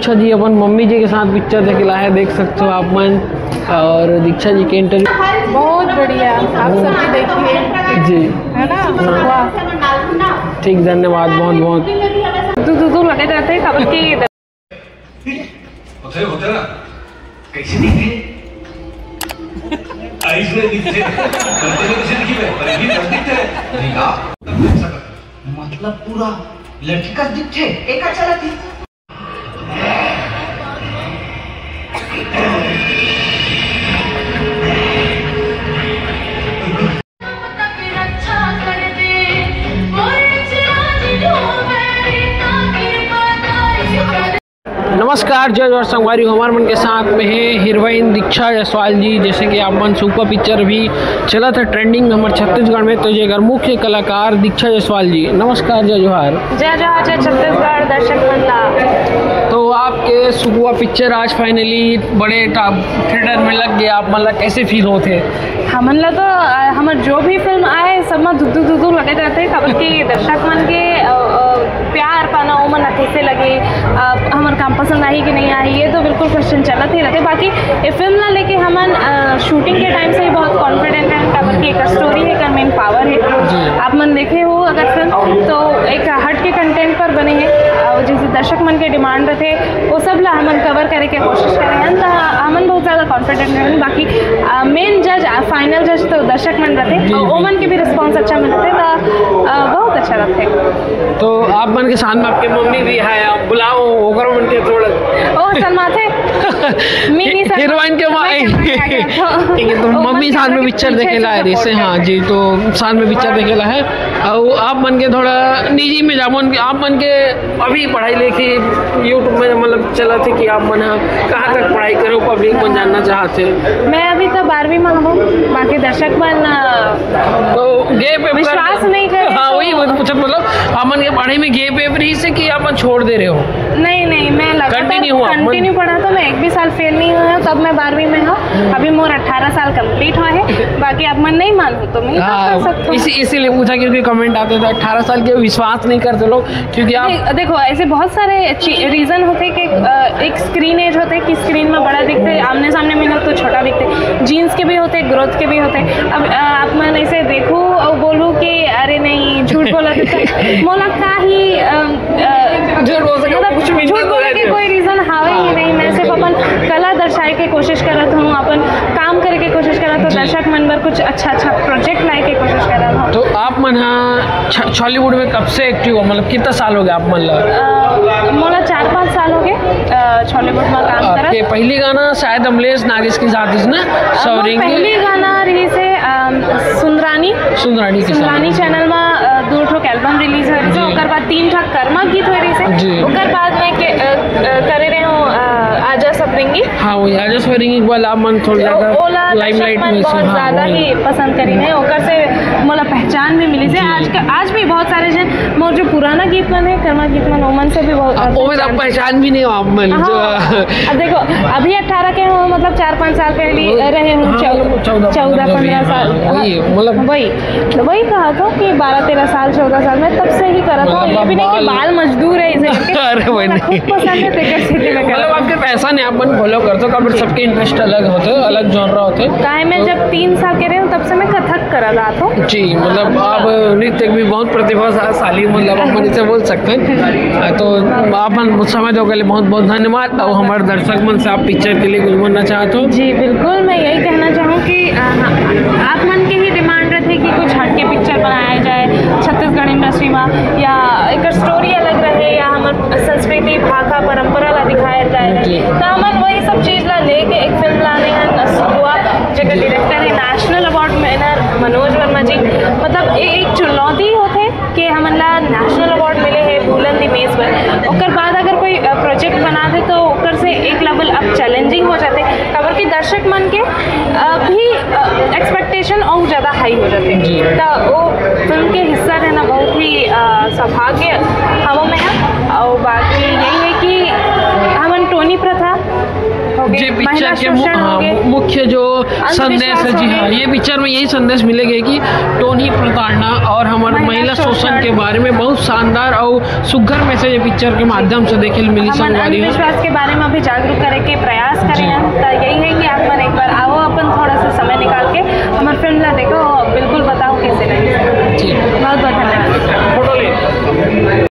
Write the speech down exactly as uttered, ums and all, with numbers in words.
दीक्षा जी अपन मम्मी जी के साथ पिक्चर देखे ला हे, देख सकते हो आप मन। और दीक्षा जी के इंटरव्यू बहुत बढ़िया, आप सब भी देखिए। जी। है ना? वाह। ठीक, धन्यवाद बहुत बहुत। दू दू दू लगे रहते हैं, खबर की। होते होते ना, कैसे दिखते? आइज में दिखते। कैसे दिखी मैं? पर भी दस दिखते हैं। नहीं ना। मतलब पूरा लड़की का दिखते। एक अच्छा लगती। नमस्कार, जय जोहार संगवारी हो, हमार मन के साथ में है हीरोइन दीक्षा जायसवाल जी। जैसे कि आप मन सुकवा पिक्चर भी चलत है ट्रेंडिंग में हमर छत्तीसगढ़ में, तो जेकर मुख्य कलाकार दीक्षा जायसवाल जी। नमस्कार, जय जोहार। जय जोहार, जय छत्तीसगढ़, दर्शक मन ला। तो आपके सुकवा पिक्चर आज फाइनली बड़े टा-, थिएटर में लग गया, आप मन ला कैसे फील होत हे? हमन ला तो, अ, हमर जो भी फिल्म आए, सब में धुक धुक धुक धुक लगे रहते हैं, काबर कि दर्शक मन के, अ, अ, प्यार पाना, ओमन ला कैसे लगे, अ, हमर काम पसंद आही कि नहीं आही, ये तो बिल्कुल क्वेश्चन चलत ही रहते। बाकी ये फिल्म ला लेके हमन, अ, शूटिंग के टाइम से ही बहुत कॉन्फिडेंट है, काबर कि एक स्टोरी है, एकर मेन पावर है। जी। आप मन देखे हो अगर फिल्म, तो एक हट के कंटेंट पर बने हैं, अ, जैसे दर्शक मन के डिमांड रहते, वो सब ला हमन कवर करे के कोशिश करे हन, त हमन बहुत ज़्यादा कॉन्फिडेंट रहन। बाकी, अ, मेन जज, अ, फाइनल जज तो दर्शक मन रहते, जी, और ओमन के भी रिस्पॉन्स अच्छा मिलते, त, अ, बहुत अच्छा रहते। तो आप मन के साथ में आपके मम्मी भी है, आप बुलाओ ओकर मन के थोड़ा। ओ, शर्माथे। मैं नहीं शर्मा-, हीरोइन के मैं माँ। शर्मा के आगे तो ठीक है, तो वो मम्मी मन साथ में के पिक्चर पीछे देखे से ला रही से, सपोर्ट हाँ करते। जी, तो साथ में पिक्चर देखे ला है। और आप मन के थोड़ा निजी में जामन, आप मन के अभी पढ़ाई लिखाई YouTube में मतलब चलत हे कि आप मन ह कहाँ तक पढ़ाई करे हो, पब्लिक मन जानना चाहत हे। मैं अभी तो बारहवीं में हूँ, बाकी दर्शक मन, अ, तो गे पेपर विश्वास नहीं करे हाँ, तो वही बात पूछत, मतलब आप मन के पढ़ाई में गे पेपर ही से कि आप मन छोड़ दे रहे हो? नहीं, नहीं, मैं लगातार कंटिन्यू हुआ, कंटिन्यू पढ़ा, तो मैं एक भी साल फेल नहीं हुआ, तब मैं बारहवीं में हूँ। अभी मोर अठारह साल कंप्लीट हुआ है, बाकी आप मन नहीं मानो तो मैं हाँ, कर सकता हूँ। इसी, इसीलिए पूछा क्योंकि कमेंट आते थे अठारह साल के विश्वास नहीं करते लोग, क्योंकि आप दे-, देखो, ऐसे बहुत सारे ची-, रीज़न होते कि, अ, एक स्क्रीन एज होते कि स्क्रीन में बड़ा दिखते, आमने सामने मिलो तो छोटा दिखते, जीन्स के भी होते, ग्रोथ के भी होते। अब, अ, आप मन ऐसे देखो और बोलो कि अरे नहीं, झूठ बोला तो मोला का ही, अ, अ, झूठ बोल सके, मतलब, कुछ भी झूठ बोले के कोई रीज़न हावे ही नहीं। मैं सिर्फ अपन कला दर्शाए के कोशिश करत हूँ, अपन काम करे के कोशिश करत हूँ, जी। दर्शक मन बर कुछ अच्छा अच्छा प्रोजेक्ट लाए के कोशिश करत हूँ। तो आप मन हा छ-, छॉलीवुड में कब से एक्टिव हो, मतलब कितना साल हो गया आप मन ला? अ, मोला चार पाँच साल हो गए, अ, छॉलीवुड में काम करत। आपके पहली गाना शायद अमलेश नागेश के साथ इसने अ, मोर सवरिंग पहली गाना रही से, अम, सुंदरानी। सुंदरानी के साथ। सुंदरानी चैनल में, अ, दो ठो एल्बम रिलीज हो रही से, जी। ओकर बाद तीन ठो कर्मा गीत हो रही से, जी। ओकर बाद मैं के, अ, अ, करे रहे हूँ, अ, आजा सवरिंगी। हाँ, वही आजा सवरिंगी के बाद आप मन थोड़ा ओ-, ज्यादा ओला लाइमलाइट दर्शक मन में से, बहुत हाँ, ज्यादा वही। ही पसंद करी है, ओकर से मोला पहचान भी मिली से। जी। आज का, आज भी बहुत सारे जन मोर जो पुराना गीत मन है, कर्मा गीत मन, ओमन से भी बहुत आप, ओमन आप पहचान भी नहीं हो आप मन, हाँ। जो अब देखो, अभी अठारह के हो, मतलब चार पाँच साल पहले वो, रहे हूँ, हाँ, चौ-, मतलब चौदह, चौदह, पन्द्रह, पन्द्रह हाँ, साल। वही, मतलब वही, तो वही कहा था कि बारह तेरह साल, चौदह साल में तब से ही करा था। मतलब ये भी नहीं कि बाल बाल मजदूर है इसे करके। अरे वही मोला नहीं। खूब पसंद है, तेकर सेती में मतलब करा। आपके पैसा नहीं, आप मन फॉलो करते हो, काबर सबके इंटरेस्ट अलग होते, अलग जॉनरा होते। काहे मैं तो जब तीन साल के रहे हूँ, तब से मैं कथक करा ला था। जी, मतलब आप नृत्य भी बहुत प्रतिभाशाली, मतलब आप मन इसे बोल सकते हैं। तो आप मन समय दो के लिए बहुत बहुत धन्यवाद। और हमारे दर्शक मन से आप पिक्चर के लिए कुछ बोलना चाहते हो? जी, बिल्कुल, मैं यही कहना चाहूँ कि, अ, हाँ, आप मन के ही डिमांड रहते कि कुछ हटके पिक्चर बनाया जाए छत्तीसगढ़ इंडस्ट्री में, या एक स्टोरी अलग रहे, या हमर संस्कृति, भाखा, परंपरा ला दिखाया जाए। जी। तो हमन वही सब चीज़ ला लेके एक फिल्म लाने हैं, नसुआ, जेकर डायरेक्टर है national award winner Manoj Verma ji. मतलब, ए-, एक चुनौती होते कि हमन ला नेशनल अवार्ड मिले है बुलंद इमेज पर, ओकर बाद अगर कोई, अ, प्रोजेक्ट बनाथे तो ओकर से एक लेवल अप चैलेंजिंग हो जाथे, काबर कि दर्शक मन के, अ, भी, अ, एक्सपेक्टेशन और ज़्यादा हाई हो जाथे। जी। तो वो फिल्म के हिस्सा रहना बहुत ही, अ, सौभाग्य हवा में है। और बाकी यही है कि हमन टोनी प्रथा हो गए, ये पिक्चर के मु-, हाँ, मु-, मुख्य जो संदेश है, जी हाँ, ये पिक्चर में यही संदेश मिलेगा कि टोनी प्रताड़ना और हमारे महिला शोषण के बारे में बहुत शानदार और सुघर मैसेज ये पिक्चर के माध्यम से देखे ल मिली संगवारी हो। अंधविश्वास के बारे में भी जागरूक करे के प्रयास करे हैं। तो यही है कि आप मन एक बार आओ, अपन थोड़ा सा समय निकाल के हमारे फिल्म ला देखो, बिल्कुल बताओ कैसे लगी। जी। बहुत बहुत धन्यवाद।